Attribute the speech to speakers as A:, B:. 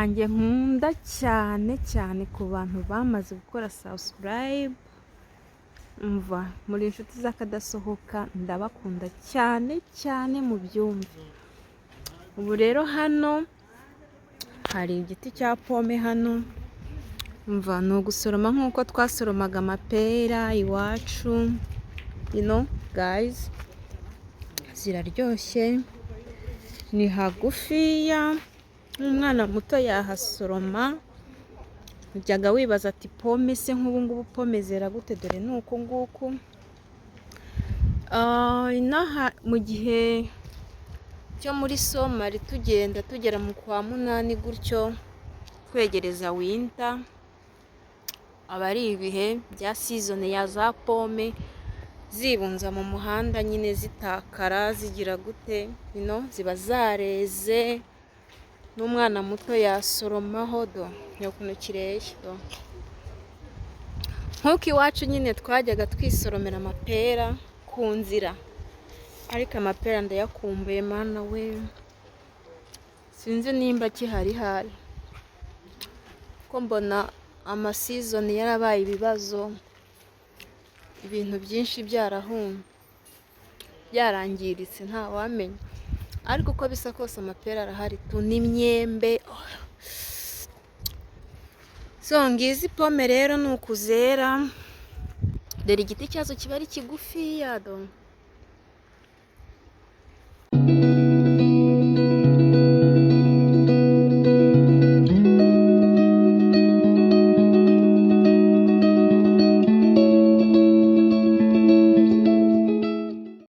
A: banjye nkunda cyane cyane, ku bantu bamaze gukora subscribe, mva muri inshuti z'akadasohoka, ndabakunda cyane cyane, mu byumve. Ubu rero hano hari igiti cya pome hano, mva ni ugusoroma nk'uko twasoromaga amapera iwacu. You know guys, ziraryoshye, ni hagufiya, nk'umwana muto yahasoroma. Ujyaga wibaza ati: "Pome se nk'ubu ngubu pome zera gute?" Dore ni uku nguku. Inaha mu gihe cyo muri summer, tugenda tugera mu kwa munani gutyo, twegereza winter, aba ari ibihe bya season ya za pome zibunza mu muhanda nyine, zitakara zigira gute, ziba zareze, n'umwana muto yasoromaho. Do ni ukuntu kireshya, do nk'uko iwacu nyine twajyaga twisoromera amapera ku nzira. Ariko amapera ndayakumbuye, Mana we! Sinzi nimba kihari hari ko mbona ama season yarabaye ibibazo, ibintu byinshi byarahumye, byarangiritse, ntawamenya. Ariko uko bisa kose amapera arahari tu, n'imyembe. So ngizi pome rero ni ukuzera. Dore igiti cyazo kiba ari kigufiya, do.